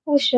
ውሹ።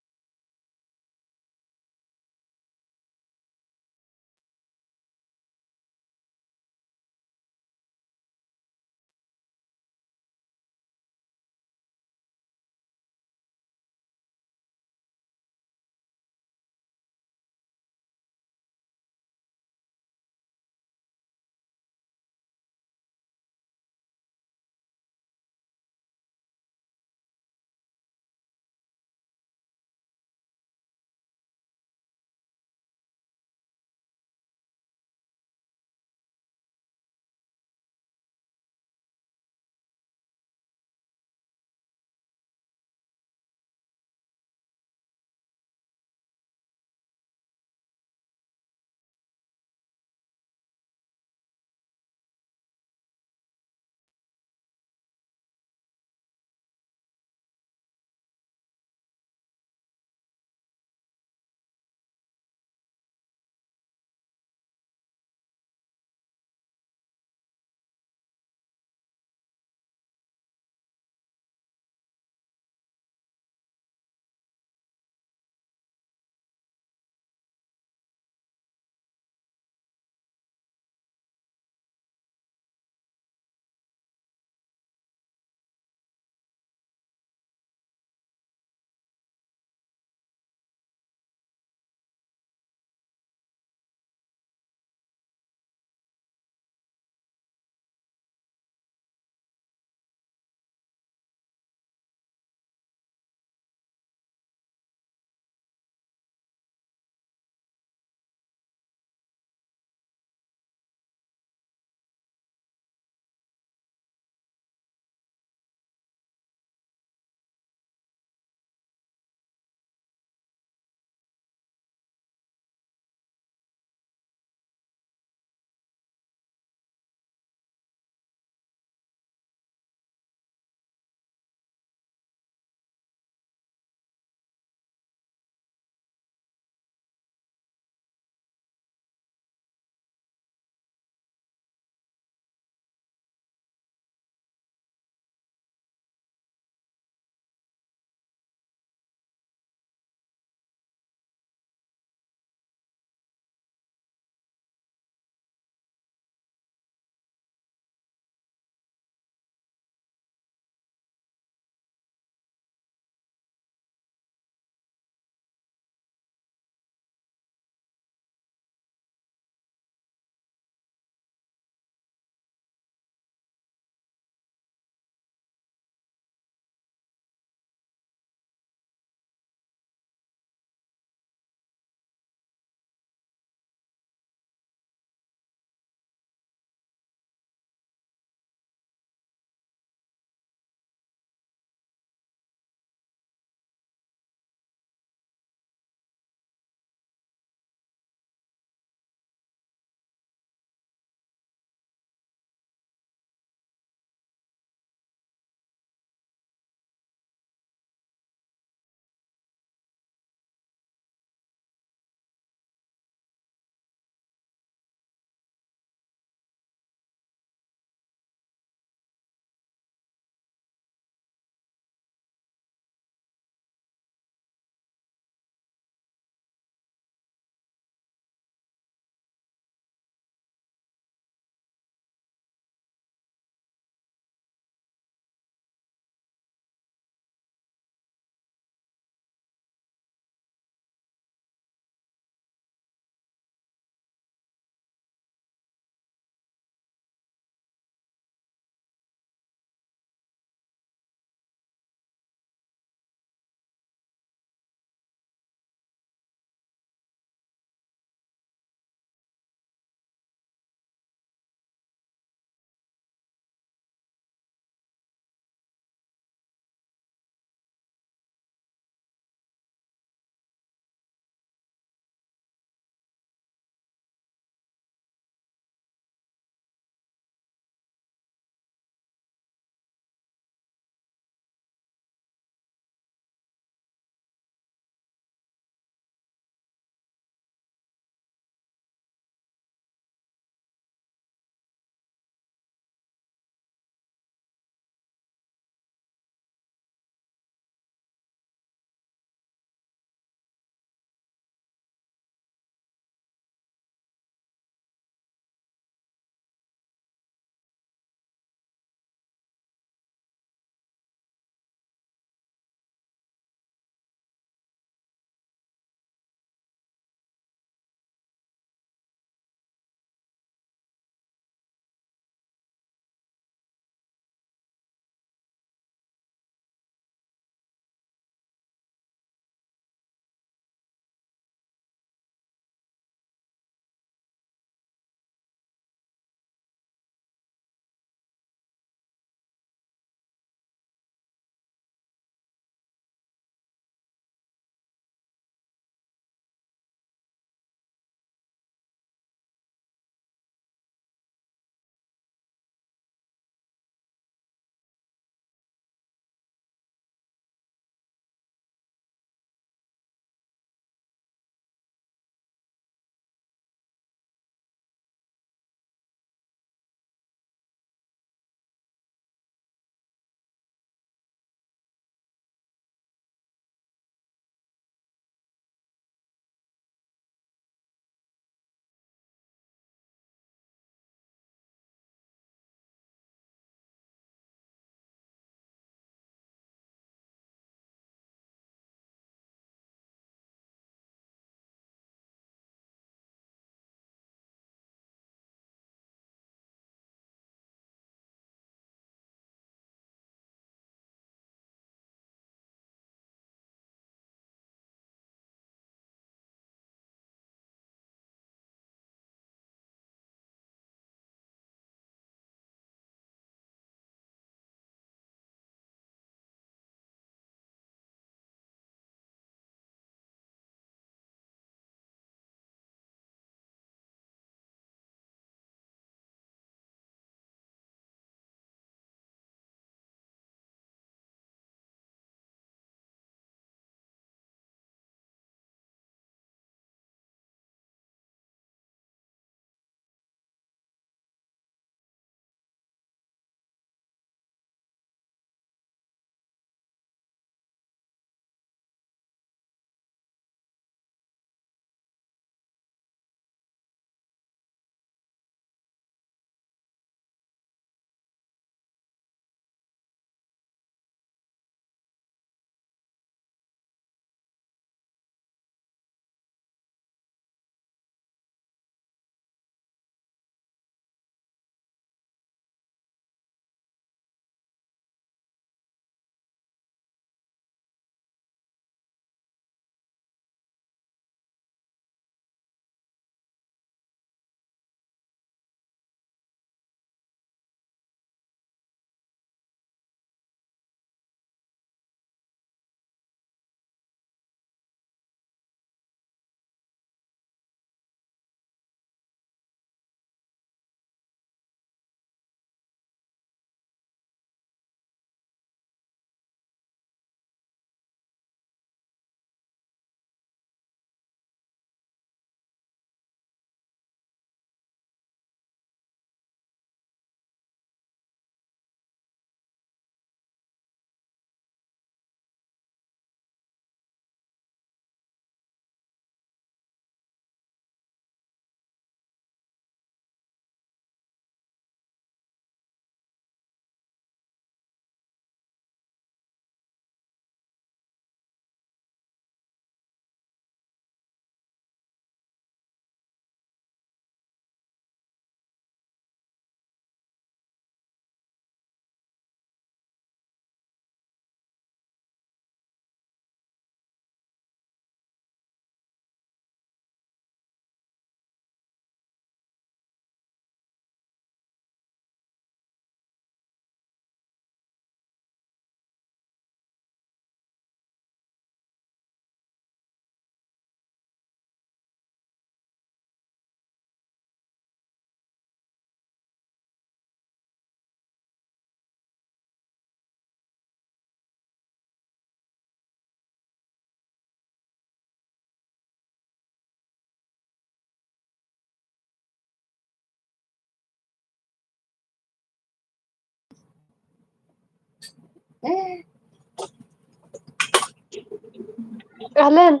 أهلًا.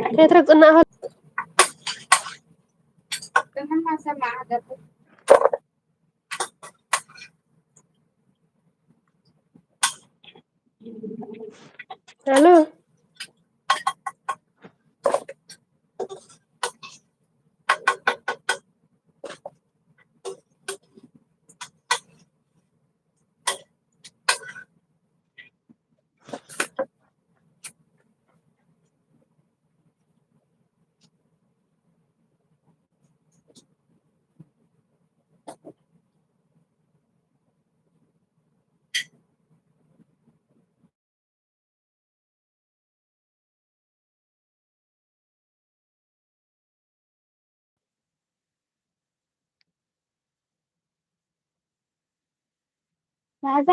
ከይትረግጽና ኣህል- ሄሎ። መዓዛ?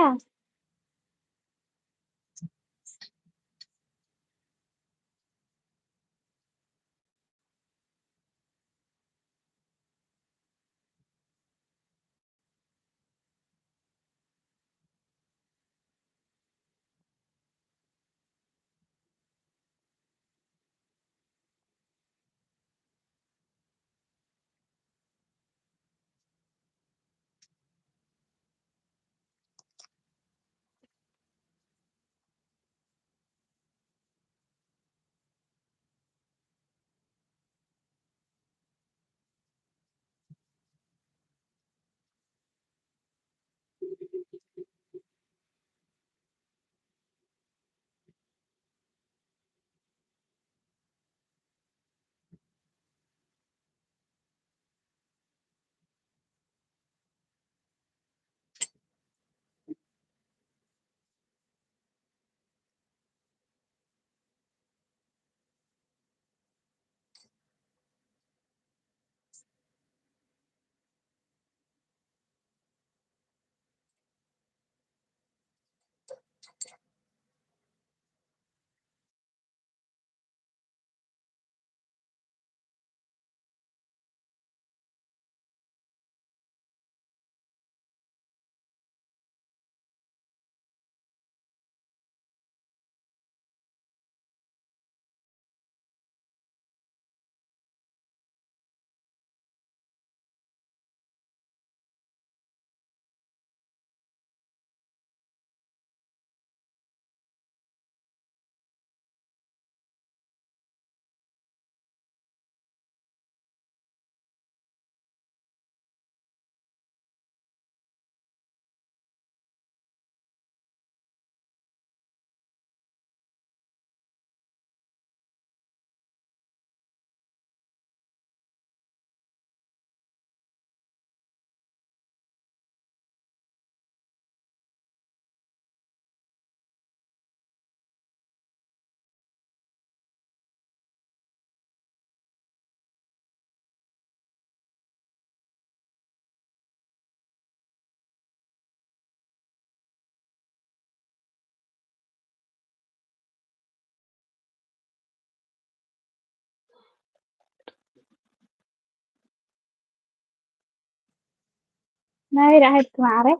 ናበይ ደኣ ሄድኪ መዓረይ?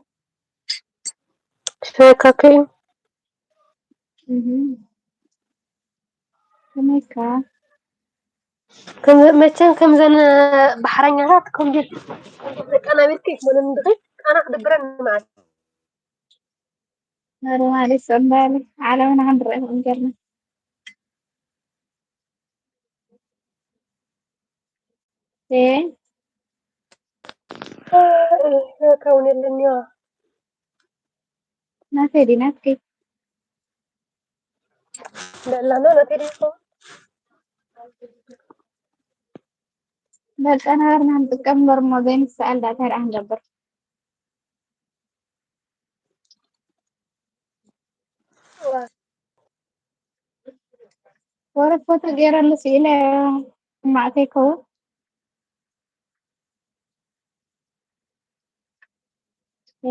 ሽፈካኪ። እህ። ከመይካ? ከም፣ መቸም ከምዘን ባሕረኛታት ከምዚ፣ ከምዚ ተቀናቢርኪ ይኮነን እንድኺ፣ ኣነ ክድብረኒ ማለት። ኖርማሊ፣ ጽምባሊ፣ ዓለምና ክንርኢ ክንገርና። እ? እ፣ እ፣ ከውን የለንዮ። ናተይ ድዩ ናትኪ? ደላና ናተይ ድዩ ይኸውን? በቃ ናበርና ንጥቀም እምበር እሞ ዘይንሰኣል ዳኣ እንታይ ደኣ ክንገብር? ወረ ፎቶ ገይረሉ ስኢለ ሕማቕ ከይከውን። እ?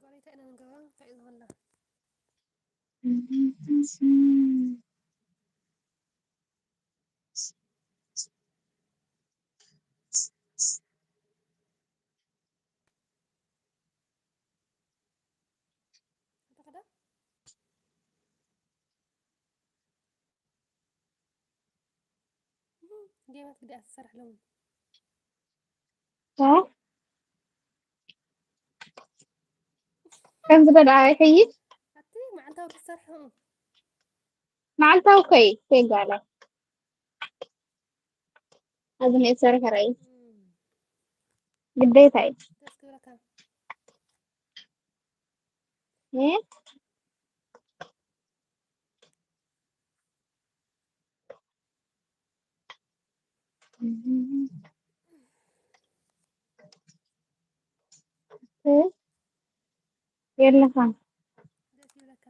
ጓለይታ ኢና ንገብራ እንታይ እዩ ዝኾንና? ጌማት ግዲ ኣትሰርሕ ሎሚ። ከምዚ በዳ ይኸይድ። ኣቲ መዓልታዊ ክትሰርሕ መዓልታዊ ኮይ ኮይ ጋላ። ኣብዚ ናይ ሰርሕ ራይ ግዴታ እዩ። ደስ ክብለካ። እ? የለኻን። ደስ ይብለካ።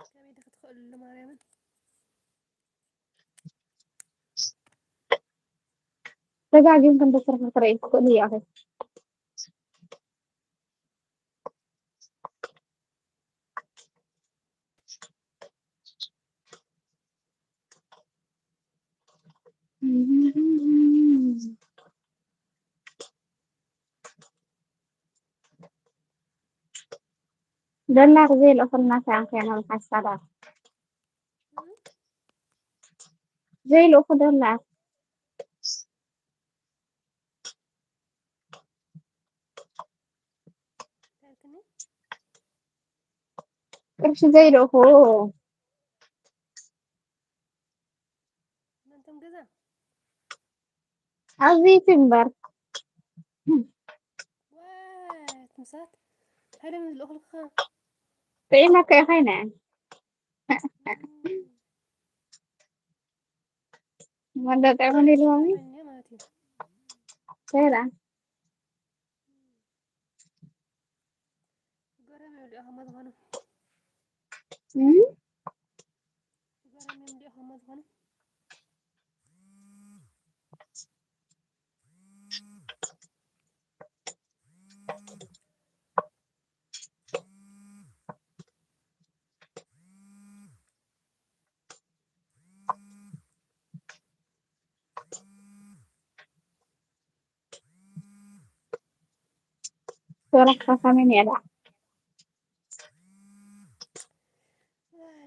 ከመይ ዲኺ ትኽእልሉ ማርያምን? ደጋጊምክን ተስርሒ ክርኢ ክኽእሉ እየ ኣኺ። ደላክ ዘይልእኹልና ሳንኪያና ሓሳባት ዘይልእኹ ደላክ ቅርሺ ዘይልእኹ መንቶም ገዛ ኣብዚ ትንበር ትምሳት ሓደ ምን ዝልእኹልካ ጥዒመካ ኢኻ ኢነ ወንዳ ጥዕሙን ኢልዎም ማለት እዩ። ሰላ ገረም ይብሉ ኢኻ ማለት ዝኾነ እም? ገረም ይብሉ ኢኻ ማለት ዝኾነ ሶራ ካፋ መን ያላ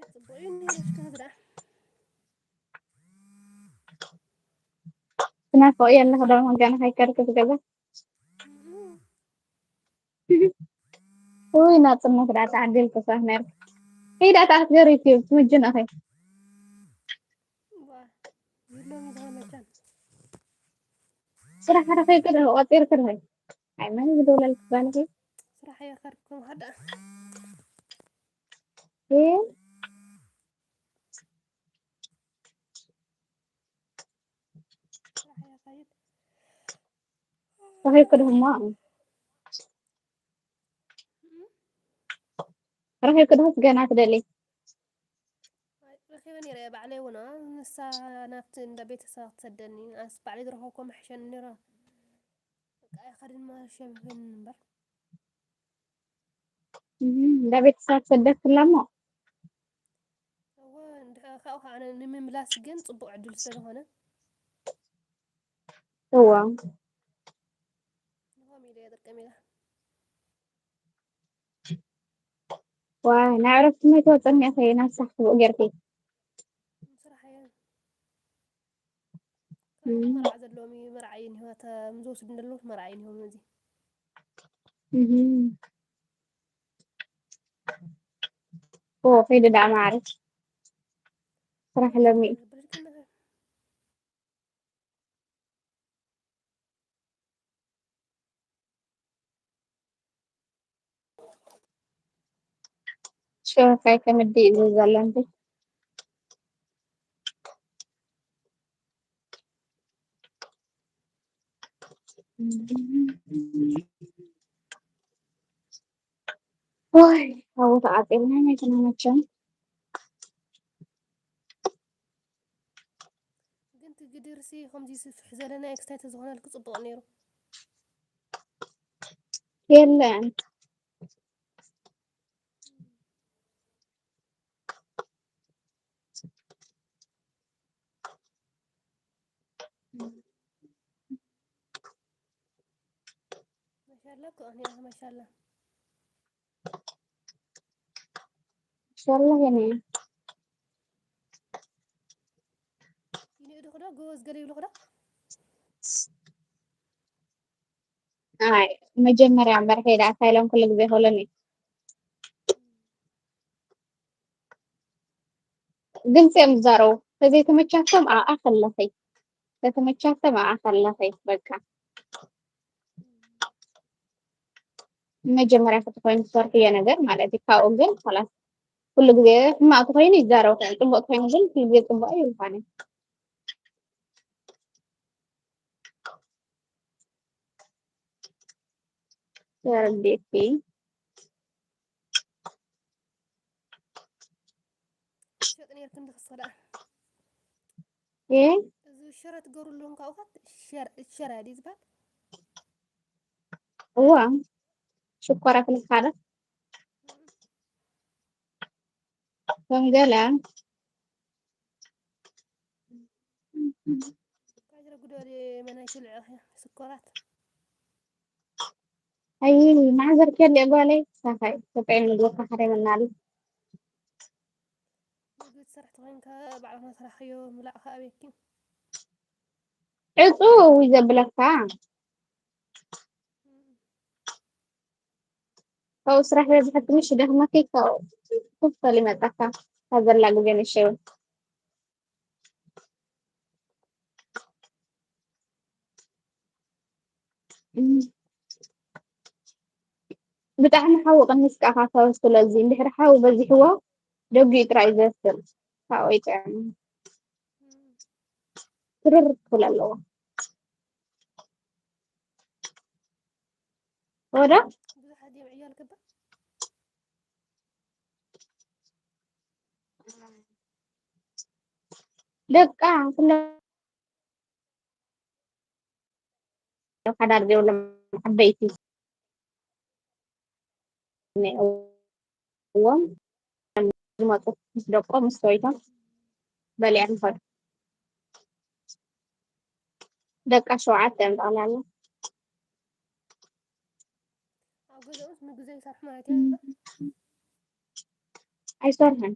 ጽቡቅ እዩ ነሽካ ዝዳ ትናፍቕ ኣለኹ ደሞ ገና ከይከድኩ ዝገዛ ውይ ናጽነት ዳ ተዓዲልኩ ሳህ ነር ሄዳ ተኣትገር ዩቲዩብ ትምጅን ኣኸይ ዋ ይሎም ይዘመቻን ስራሕ ረኸይ ክድህ ቆጺር ክድህ ኣይመን ዝደውለል ክባልኺ ስራሕ የኸርኩም ሀዳ እ ስራሕ የኸይድ ረኸይ ክድህማ ረኸይ ክድህስ ገና ትደሊ ረኺበ ነይረ ባዕለይ እውን ንሳ ናብቲ እንዳ ቤተሰባ ክትሰደኒ ኣስ ባዕለይ ዝረኸብኮ መሕሸኒ ነይረ በቃ ኣይኸድን ማሸም ይኸን እምበር እንዳ ቤተሰባ ትሰደክላ እሞ እወ እንድሕር ካብኡ ከዓ ንምምላስ ግን ፅቡቅ ዕድል ስለዝኾነ እዋ ንኸም ኢለ እየ ጥርቅም ኢለ ዋይ ናይ ዕረፍቲ መይተ ወፀኒ ከ ናብ ሳሕ ክብኡ ጌርኪ ስራሕ እየ መርዓ ዘለዎም እዩ መርዓ እዩ ንህወት ምዝወስድ እንደለዉ መርዓ እዩ ንህዎም እዚ ኦ ከይዲ ዳ ማዕረ ስራሕ ለሚ ሸወካይ ከምዲ እዩ ዘሎ እንዴ ወይ ኣብኡ ተዓፂብና ናይ ተናመቸን ድርሲ ከምዚ ስፍሕ ዘለ ናይ ክስታይ ተዝኾነልኪ ጽቡቕ ነይሩ። የለን። ማሻላ እኮ ኣኔ ማሻላ ማሻላ የኔ ይንእዱ ክዶ ጎበዝ ገለ ይብሉ ክዶ ኣይ መጀመርያ እምበር ከይዳ ኣታ ኢሎም ኩሉ ግዜ ይኸብለኒ። ግልፂ እዮም ዝዛረቡ። ተዘይተመቻቶም ኣኣ ከለኸይ ተተመቻቶም ኣኣ ከለኸይ በቃ መጀመርያ ክትኮይኑ ትሰርሕዮ ነገር ማለት እዩ። ካብኡ ግን ላስ ኩሉ ግዜ ሕማቕ ተኮይኑ ይዛረቡ እዮም። ፅቡቅ ተኮይኑ ግን ኩሉ ግዜ ፅቡቅ እዩ ይባሃል። ተረዲእኪ ሸጥ ነርክን ድክሰላ እ እዚ ሸረ ትገብሩሉ እንኳ ውኸት ሸረ ድዩ ዝበሃል እዋ ሽኮራ ክንካለ ከም ገለ ካጅረ ጉዶ መናይ ትልዑ ስኮራት ኣይ ማዕዘር ከለ ጓለይ ሳኻይ ተጠይም ምግቢ ካሕደ ምናሉ ምግቢ ትሰርሕ ተኮይንካ ባዕልኻ ስራሕዮ ምላእኻ ኣቤኪ ዕፁ ውይ ዘብለካ ካብኡ ስራሕ በዝሐ ትንሽ ደኽመኪ ካብኡ ክፈል ይመጣካ ካብ ዘላ ግዜ ንሸው ብጣዕሚ ሓዊ ቀኒስካ ኢኻ ሰብ ስለዚ እንድሕር ሓዊ በዚሕዎ ደጊኡ ጥራይ እዩ ዘብስል ካብኡ ይጥዕም ትርር ክብል ኣለዎ ወደ ብዙሓት እዮም ዕያል ክብል ደቃ ኩለ ሓዳር ዘይብሎም ዓበይቲ እዎም ዝመፁ ምስ ደቆም ምስ ሰበይቶም በሊዖም ይኸዱ። ደቃ ሸውዓተ እዮም ጠቕላላ። ኣብ ገዛኡስ ምግቢ ዘይሰርሑ ማለት እዩ። ኣይሰርሑን።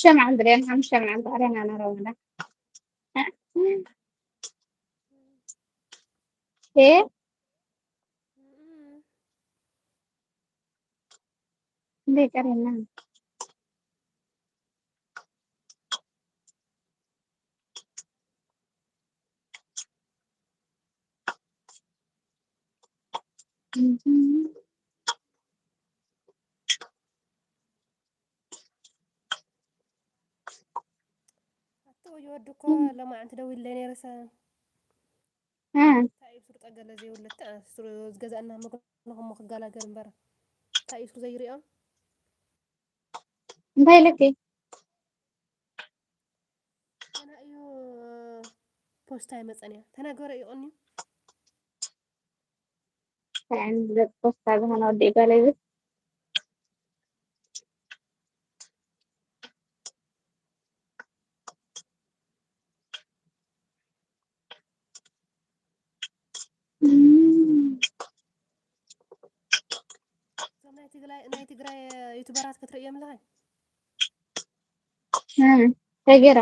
ሸምዓ እንድርያን ሓሙሽተ መዓልቲ ኣርያና ናረውና እ እንዴ ቀረና ኣቲ ወይ ወዲ እኮ ለማዓንቲ ደው ኢለ ነይረ ሰ እንታይ እዩ ስሩ ጠገለ ዘይብሉ እቲ ስሩ ዝገዛእና መግቢ ንኹሞ ክጋላገል እምበር እንታይ እዩ ስሩ ዘይሪኦም እንታይ ኢለኪ ገና እዩ ፖስታ ይመፀን እያ ተናገረ ይቐኒ ፖስታ ዝኾነ ወዲ ይበለ ይብል ናይ ትግራይ ናይ ትግራይ ዩቱበራት ክትርእዮም ኣለኸ ተገራ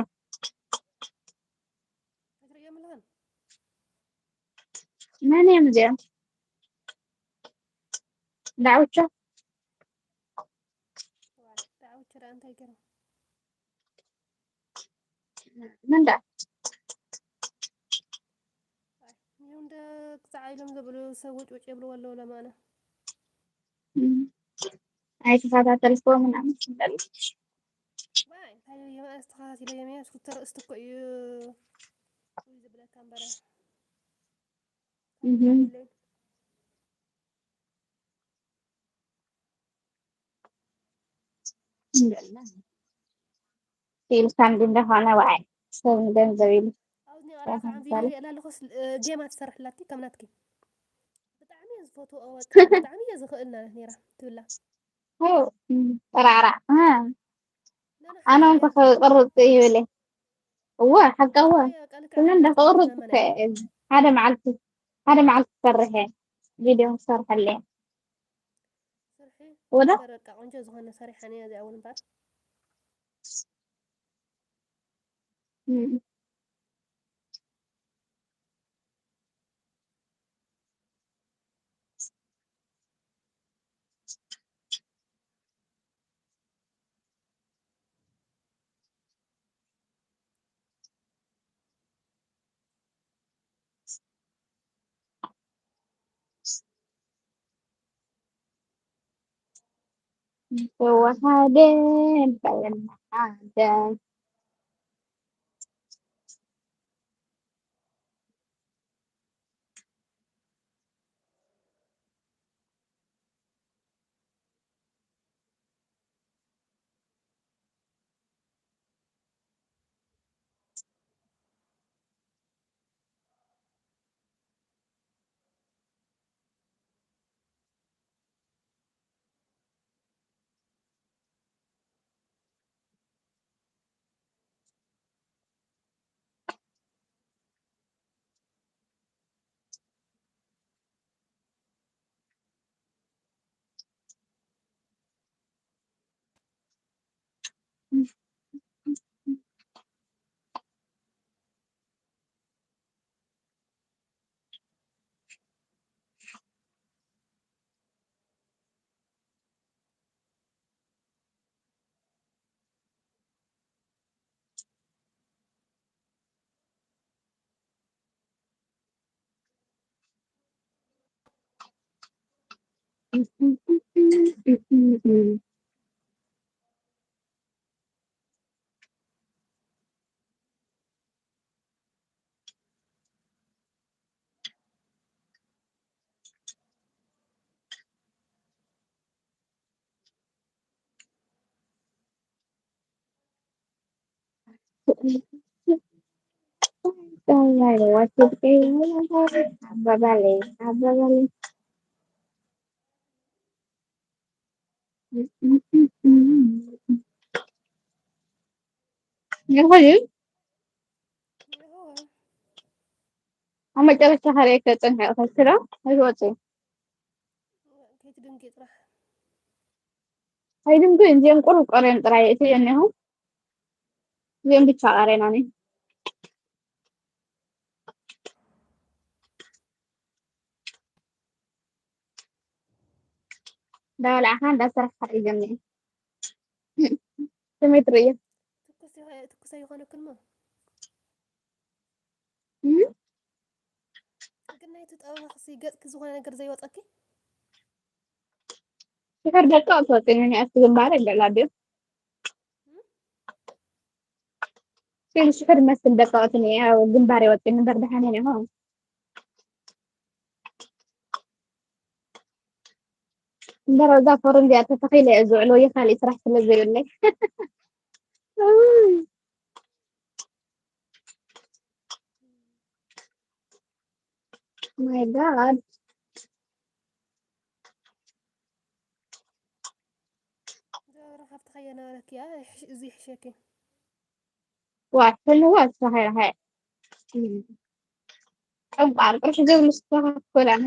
ክትርእዮም ኣለኸን መን እዮም እዚኦም ዳውቻ ዳውቻ ዳ እንታይ ገይሮም ምን ዳ ይሁን ደ ክሳዕ ኢሎም ዘብሉ ሰብ ወጭ ወጭ የብልዎ ኣለዉ ለማነ ኣይተኸታተልክዎ ምናምን ትበል። ዋይ እንታይ የማእስ ተኸታቲለ የመያ እስኩ ተርእስቲ እኮ እዩ ዝብለካ እምበረ እህም። ኢልካ እንዲ እንደኾነ ዋይ ሰብ ገንዘብ ኢሉ ኣብዚ ራስ ዓንዚ ይላል ኣለኹስ ጌማ ትሰርሕላቲ ከም ናትኪ ብጣዕሚ እየ ዝፈትዎ በቃ ብጣዕሚ እየ ዝኽእል ናለት ነራ ትብላ ጠራዕራዕ ኣነ እንኳ ክቅርፅ ይብል እወ ሓቃወ ኩሉ እንዳ ክቅርፅ ሓደ መዓልቲ ሓደ መዓልቲ ትሰርሐ ቪድዮ ክሰርሐለ ስርሒ ወደ በቃ ቆንጆ ዝኾነ ሰሪሓ ነያ እዚኣ እውን እምበር ተዋሃደ በለሓደ ይኸይድ ኣብ መጨረሻ ካልኣይ ከፀንሐ ይኸስራ ኣይወፅእ ከይትድንቂ ጥራሕ ኣይድንጉ እዚኦም ቁሩብ ቀርዮም ጥራይ እቲ እኒሆ እዚኦም ብቻ ቀርዮና ኒ እንዳበላዕካ እንዳሰራሕካ እዩ ዘምኒ ስሜት ርእየ ትኩስ ኣይኾነክን ሞ ግን ናይቲ ጠበኻሲ ገፅኪ ዝኾነ ነገር ዘይወፀኪ ሽሕር ደቂ ኣትወፅኒ ንኣስ ግንባር ኣለላ ድዩ ሽሕር መስል ደቂ ኣትኒ ግንባር ይወፅኒ እምበር ደሓን እየ እምበር ኣብዛ ፎረም እዚኣ ተተኺለ እየ ዝውዕል ወይ ካልእ ስራሕ ስለ ዘይብለይ my god ካብቲ ከየነበረኪ እዚ ይሕሸኪ ዋ ሕልዋ ዝተኸይረኸ ጠንቋር ቅርሺ ዝብሉ ዝተኸፈላነ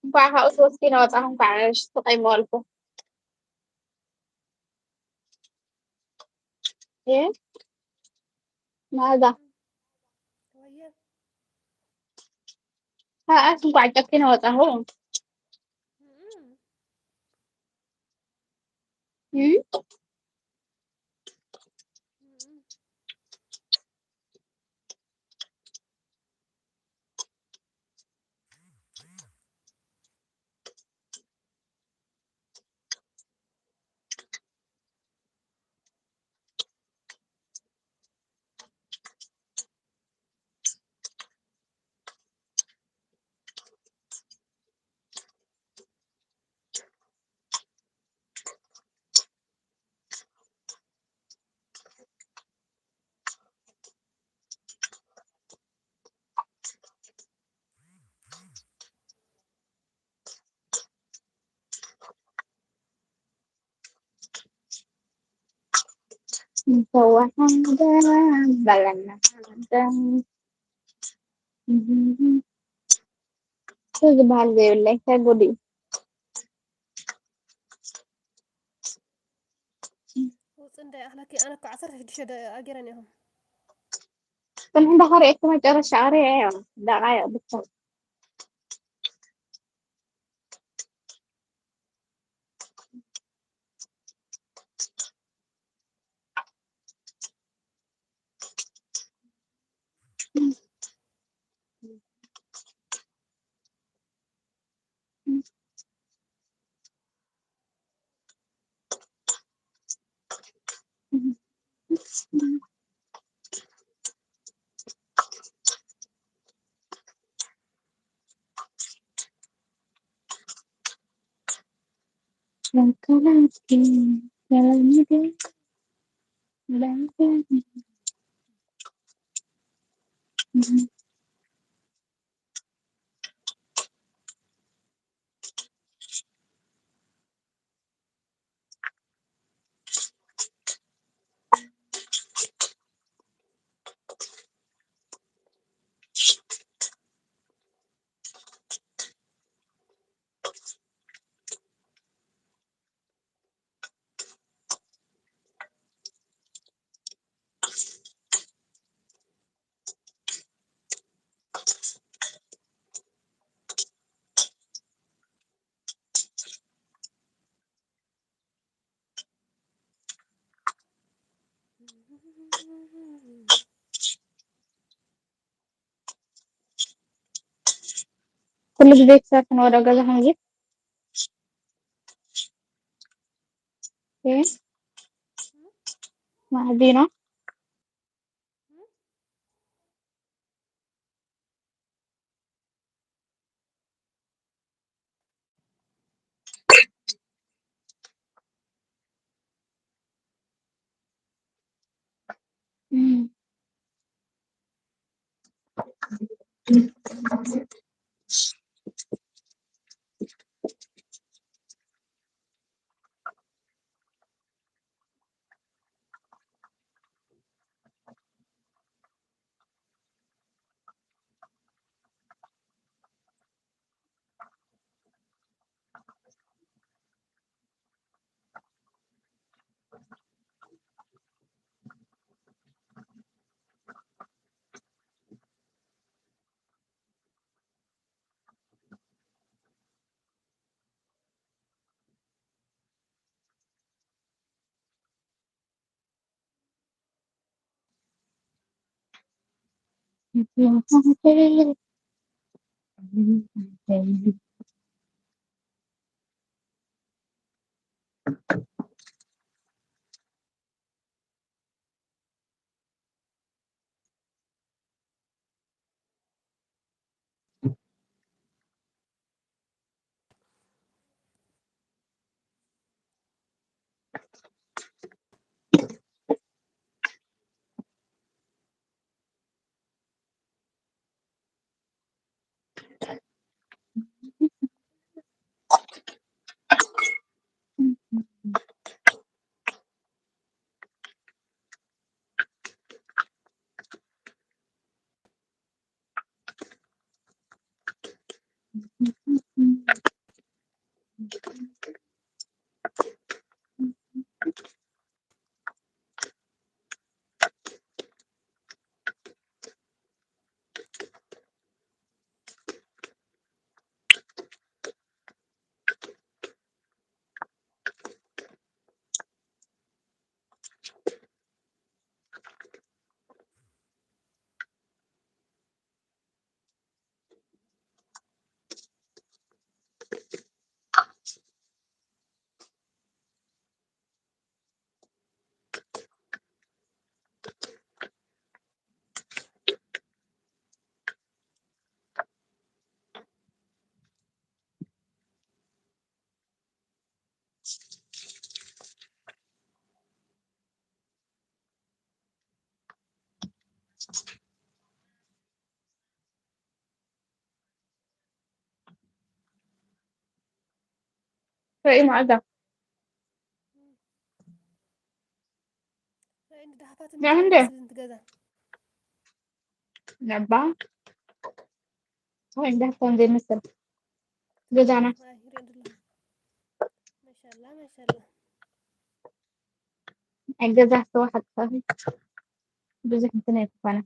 እንኳዕ ካብኡ ተወስኪ ናወፃኹም ከዓ ሽቲ ቀይመወልኩ መኣዛ ኣስ እንኳዕ ጨኪነ ወፃኹ እም? እንተወሓደ በለና። እንታይ ዝበሃል ዘይብለይ፣ እንታይ ጉድ እዩ? ውፅ እንዳይ ኣኽለኪ፣ ኣነ እኮ ዓሰርተ ሽዱሽተ ደ-፣ ኣገይረን ኢኹም። ጽንሕ እንዳኸሪኤ መጨረሻ ኣሪኤ እዮም። ደቓይቕ ብቻ። ኩሉ ግዜ ክሰርሕን ወደ ገዛኹም እዩ። እሺ? ማዕዲኖ? ርእይ መዓዛ ርእይ እንዲ ደሃፋት ንዕንደ ገዛ ነባ ወይ እንዳፍታን ዘይመስል ገዛና ማሻላ ማሻላ ናይ ገዛ ኣስተዋሓቂ ብዙሕ እንትን ኣይኮነ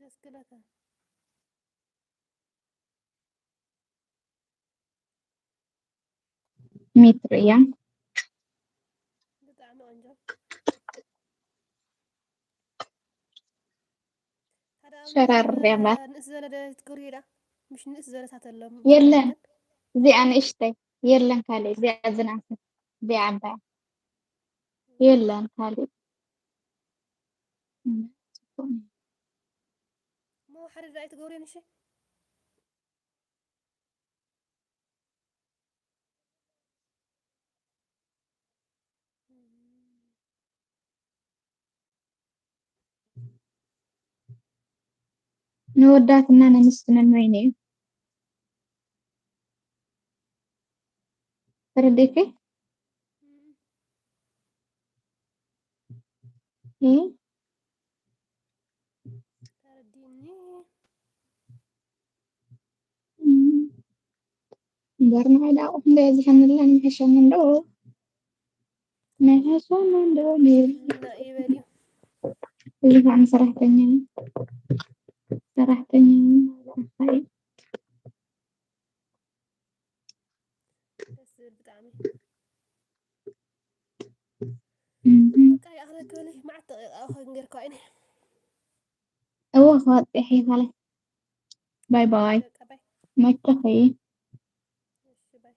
ደስ ክለካ ሚትር እያ ብጣዕሚ ቆንጆ ሓደ ኣብ ሸራር እያ እምበር ንእስ ዝበለ ደ ትገብርዮ ዳ ምሽ ንእስ ዝበለ ሳተሎም የለን እዚኣ ንእሽተይ የለን ካልእ እዚኣ ዝናእሰ እዚኣ ዓባያ የለን ካልእ ሞ ሓደ ዳ ኣይትገብርዮ ንሽ ንወዳትና ነመስግነን ወይነ እዩ ተረዲእኪ እ ተረዲኒ እምበር ንዓይ ደኣ ኣቑሑ እንበዝሐንላ ንምሕሸኒ እንዶ ምሕሸኒ እንዶ ነይሩ እና ይበልዩ እዚ ከዓ ሰራሕተኛ እዩ። ሰራሕተኛ እዩ። ደስ ዝብል ብጣዕሚ እምቢ። በቃ ይኣኽለኪ በሊ መዓት ደቂቃ ኸንጌርካ ኢነ እወ ክወፅሕ ይኸለ ባይ ባይ በቃ ባይ መቸኺ እሺ ባይ